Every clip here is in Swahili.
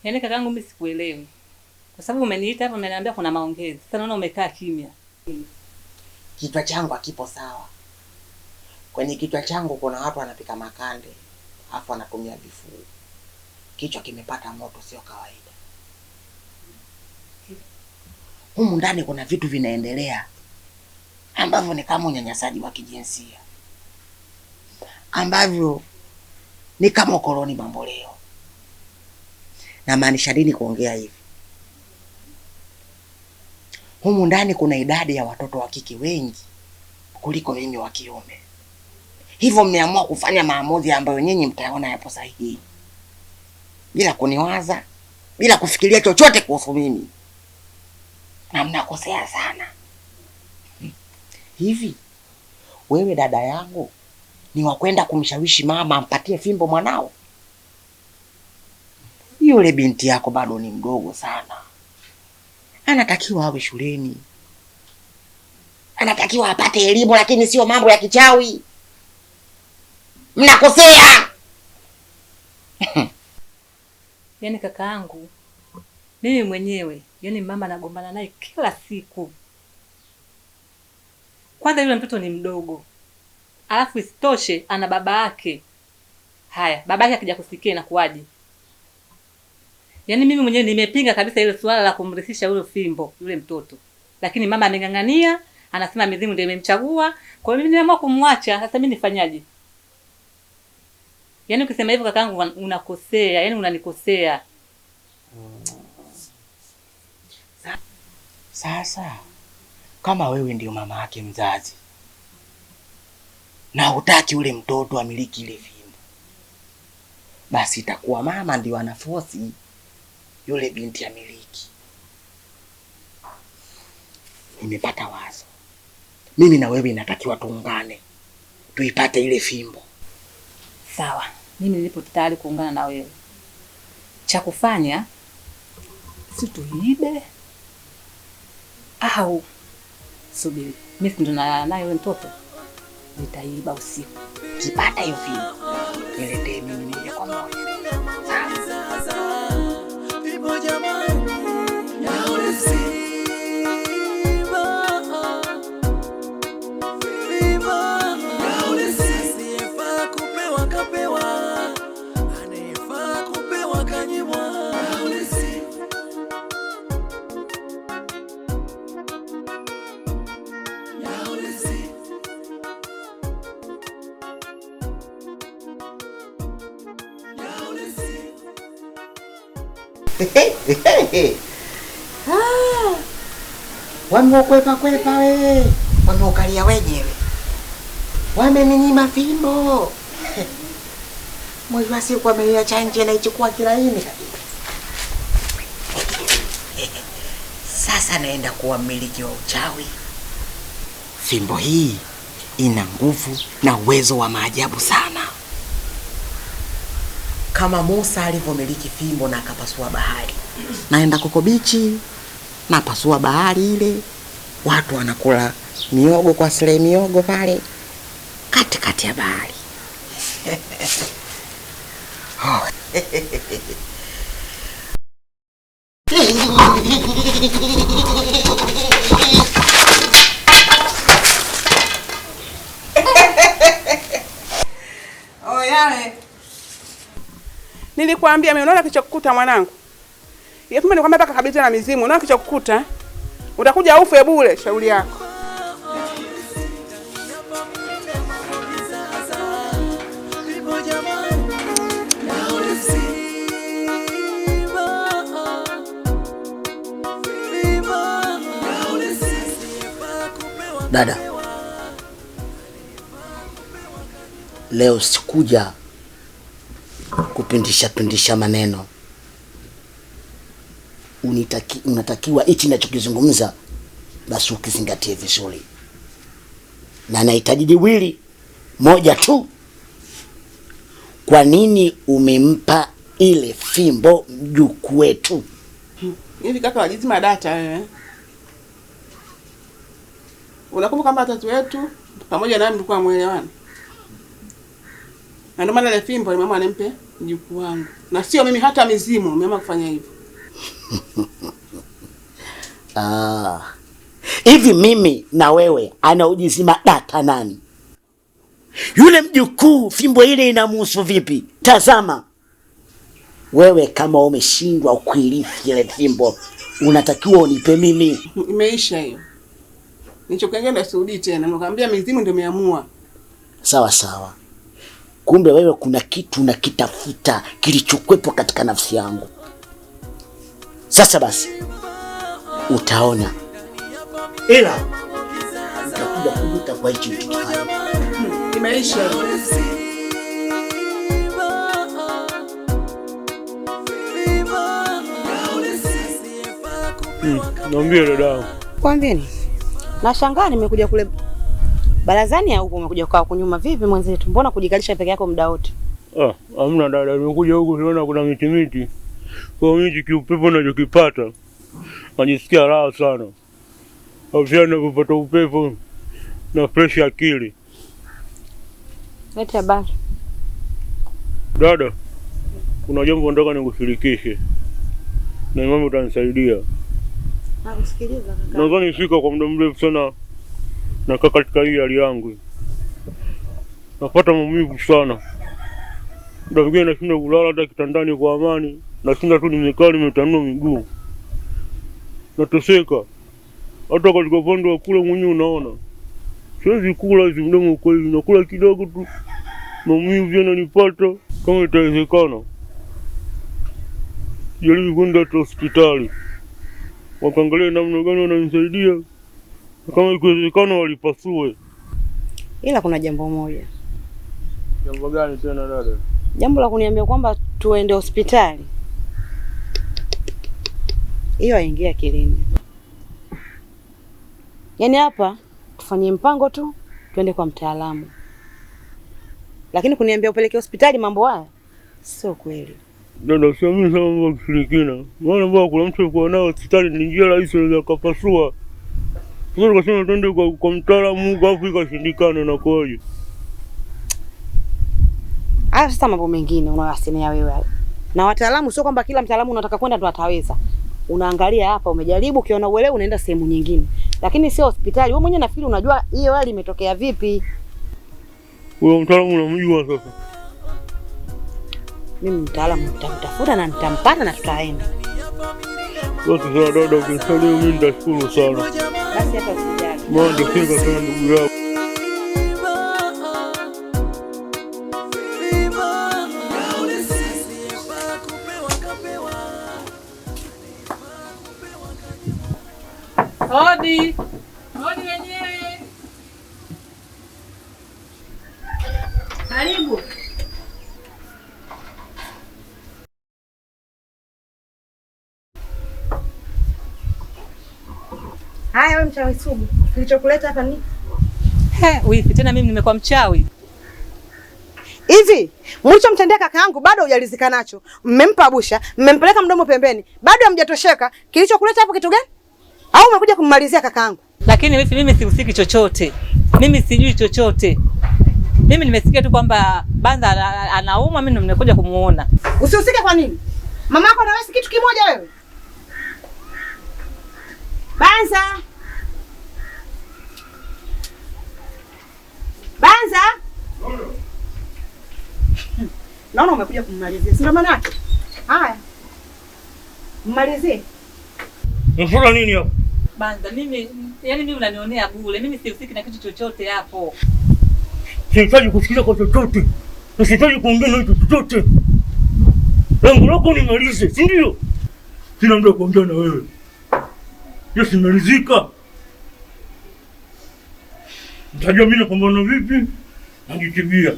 Yaani kakaangu mimi sikuelewi. Kwa sababu umeniita hapa umeniambia kuna maongezi. Sasa naona umekaa kimya. Kichwa changu hakipo sawa. Kwenye kichwa changu kuna watu wanapika makande, afu wanatumia vifuu. Kichwa kimepata moto, sio kawaida. Humu ndani kuna vitu vinaendelea ambavyo ni kama unyanyasaji wa kijinsia, ambavyo ni kama ukoloni mamboleo. Namaanisha nini kuongea hivi? Humu ndani kuna idadi ya watoto wa kike wengi kuliko mimi wa kiume. Hivyo mmeamua kufanya maamuzi ambayo nyinyi mtaona yapo sahihi, bila kuniwaza, bila kufikiria chochote kuhusu mimi, na mnakosea sana. Hivi wewe dada yangu ni wa kwenda kumshawishi mama ampatie fimbo mwanao? Yule binti yako bado ni mdogo sana, anatakiwa awe shuleni, anatakiwa apate elimu, lakini sio mambo ya kichawi. Mnakosea. Yaani kakaangu mimi mwenyewe, yaani mama nagombana naye kila siku. Kwanza yule mtoto ni mdogo, alafu isitoshe ana baba yake. Haya, baba yake akija kusikia inakuwaje? Yaani mimi mwenyewe nimepinga kabisa ile suala la kumrithisha yule fimbo yule mtoto, lakini mama ameng'ang'ania, anasema mizimu ndio imemchagua. Kwa hiyo mimi nimeamua kumwacha. Sasa mimi nifanyaje? Yaani ukisema hivyo kakaangu unakosea, yaani unanikosea. Sasa kama wewe ndio mama yake mzazi na hutaki ule mtoto amiliki ile fimbo, basi itakuwa mama ndio anafosi yule binti amiliki. Nimepata wazo. Mimi na wewe inatakiwa tuungane tuipate ile fimbo. Sawa, mimi nilipo tayari kuungana na wewe. Cha kufanya si tuibe au subiri, mimi si ndo nalala naye yule mtoto, nitaiba usiku. Kipata hiyo fimbo niletee mimi moja kwa moja. Wamekwepa kwepa we, wameukalia wenyewe, wameninyima fimbo. Mwisho wa siku wameiacha nje na ichukua kilaini kabisa. Sasa naenda kuwa mmiliki wa uchawi. Fimbo hii ina nguvu na uwezo wa maajabu sana, kama Musa alivyomiliki fimbo na akapasua bahari. Naenda Kokobichi, napasua bahari ile, watu wanakula miogo kwa sile miogo pale katikati ya bahari. Oh. Oh, yale. Nilikwambia mimi, unaona kilichokukuta mwanangu? Yeye ni kwamba mpaka kabisa na mizimu. Unaona kilichokukuta? Utakuja ufe bure, shauri yako. Dada, leo sikuja kupindisha pindisha maneno. Unatakiwa hichi ninachokizungumza basi ukizingatie vizuri, na nahitaji jiwili moja tu. Kwa nini umempa ile fimbo mjukuu wetu? Hivi kaka wajizima data wewe. Unakumbuka kama watatu wetu pamoja na mlikuwa muelewana? Na ndio maana ile fimbo nimeamua nimpe mjukuu wangu. Na sio mimi, hata mizimu nimeamua kufanya hivyo. Ah. Hivi mimi na wewe anaujizima data nani? Yule mjukuu fimbo ile inamuhusu vipi? Tazama. Wewe kama umeshindwa kuirithi ile fimbo, unatakiwa unipe mimi. Imeisha hiyo. Nilichokuongea ndio sirudi tena. Nimekwambia mizimu ndio imeamua. Sawa sawa. Kumbe wewe kuna kitu unakitafuta kilichokwepo katika nafsi yangu. Sasa basi utaona, ila utakuja kujuta kwa hichi ulichokifanya. Imeisha hiyo. Niambie dadangu. Kwambieni. Nashangaa nimekuja kule barazani au umekuja kwa kunyuma vipi mwenzetu? Mbona kujikalisha peke yako muda wote? Ah, hamna dada, nimekuja huku niona kuna miti miti. Kwa miti kiupepo nachokipata najisikia raha sana. Afya ninapopata upepo na fresh akili. Leta habari. Dada, kuna jambo nataka nikushirikishe na imani utanisaidia. Nakusikiliza kaka. Nadhani fika kwa muda mrefu sana nakaa katika hii hali yangu, napata maumivu sana. Muda mwingine nashindwa kulala hata kitandani kwa amani, nashinda tu nimekaa nimetanua miguu, nateseka. Hata katika upande wa kula mwenyewe unaona siwezi kula hizi, mdomo uko hivi, nakula kidogo tu, maumivu yananipata. Kama itawezekana, jaribu kwenda hata hospitali wakaangalia namna gani wananisaidia, kama ikiwezekana walipasue. Ila kuna jambo moja. Jambo gani tena dada? Jambo la kuniambia kwamba tuende hospitali. Hiyo haingia akilini. Yaani hapa tufanye mpango tu tuende kwa mtaalamu. Lakini kuniambia upeleke hospitali mambo haya sio kweli. Dada, siamini sana mambo ya kishirikina. Maana mbona kuna mtu alikuwa nao hospitali ni njia rahisi anaweza akapasua. Sasa tukasema tuende kwa mtaalamu huko afu ikashindikana na kwaje. Haya sasa mambo mengine unayoyasemea wewe hayo. Na wataalamu sio kwamba kila mtaalamu unataka kwenda ndo ataweza. Unaangalia hapa umejaribu, ukiona uelewe unaenda sehemu nyingine. Lakini sio hospitali. Wewe mwenyewe nafikiri unajua hiyo hali imetokea vipi. Huyo mtaalamu unamjua sasa? Mimi mtaalamu nitamtafuta na nitampata na tutaenda. Basi sawa dada, ukinisaidia mimi nitashukuru sana. Basi hata usijali. Maana nitafika sana ndugu yako. Hodi. Hodi wenyewe. Karibu. Haya wewe mchawi sugu, kilichokuleta hapa ni He, wifi tena mimi nimekuwa mchawi. hivi mlichomtendea kaka yangu bado hujalizika nacho. Mmempa busha, mmempeleka mdomo pembeni, bado hamjatosheka. Kilichokuleta hapo kitu gani? Au umekuja kummalizia kaka yangu? Lakini wifi mimi sihusiki chochote. Mimi sijui chochote. Mimi nimesikia tu kwamba Banza anaumwa, mimi ndo nimekuja kumuona. Usihusike kwa nini? Mamako na wewe si kitu kimoja wewe. Banza. Banza. Naona umekuja kummalizia. Si ndio maana yake? Haya. Mmalizie. Mfura nini hapo? Banza, mimi yani mimi unanionea bure. Mimi sihusiki na kitu chochote hapo. Sihitaji kusikiza kwa chochote. Sihitaji kuongea na mtu chochote. Lengo lako nimalize, si ndio? Sina muda wa kuongea na wewe. Yes, nimeridhika. Nitajua mimi napambana vipi, najitibia.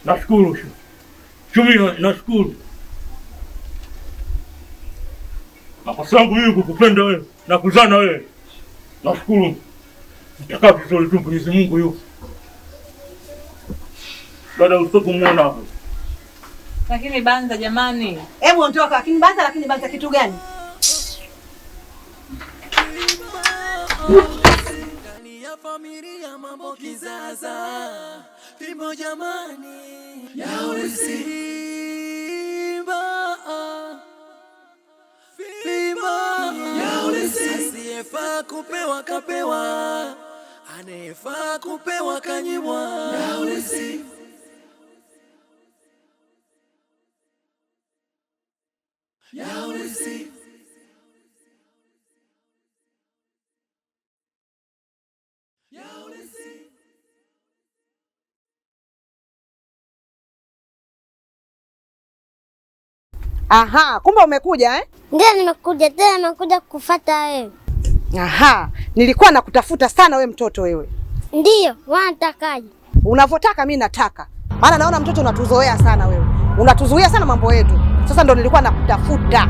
Nashukuru. Chumi, nashukuru. Makosa yangu mimi kukupenda wewe na kuzaa na wewe. Nashukuru. Nitakaa vizuri tu, Mwenyezi Mungu yupo. Dada, usitaki kumuona hapo. Lakini Banza jamani. Hebu ondoka, lakini Banza kitu gani? Ndani ya familia mambo kizaza, Fimbo jamani ya ulisi. Simba, fimbo ya ulisi. Asiyefaa kupewa kapewa, anayefaa kupewa kanyimwa. Ya ulisi. Ya ulisi. Ya ulisi. Aha, kumbe umekuja eh? Ndio, nimekuja tena, nimekuja kufuata wewe. Aha, nilikuwa nakutafuta sana we mtoto wewe. Ndiyo, wanatakaje? Unavyotaka mi nataka, maana naona mtoto unatuzoea sana wewe, unatuzuia sana mambo yetu. Sasa ndo nilikuwa nakutafuta.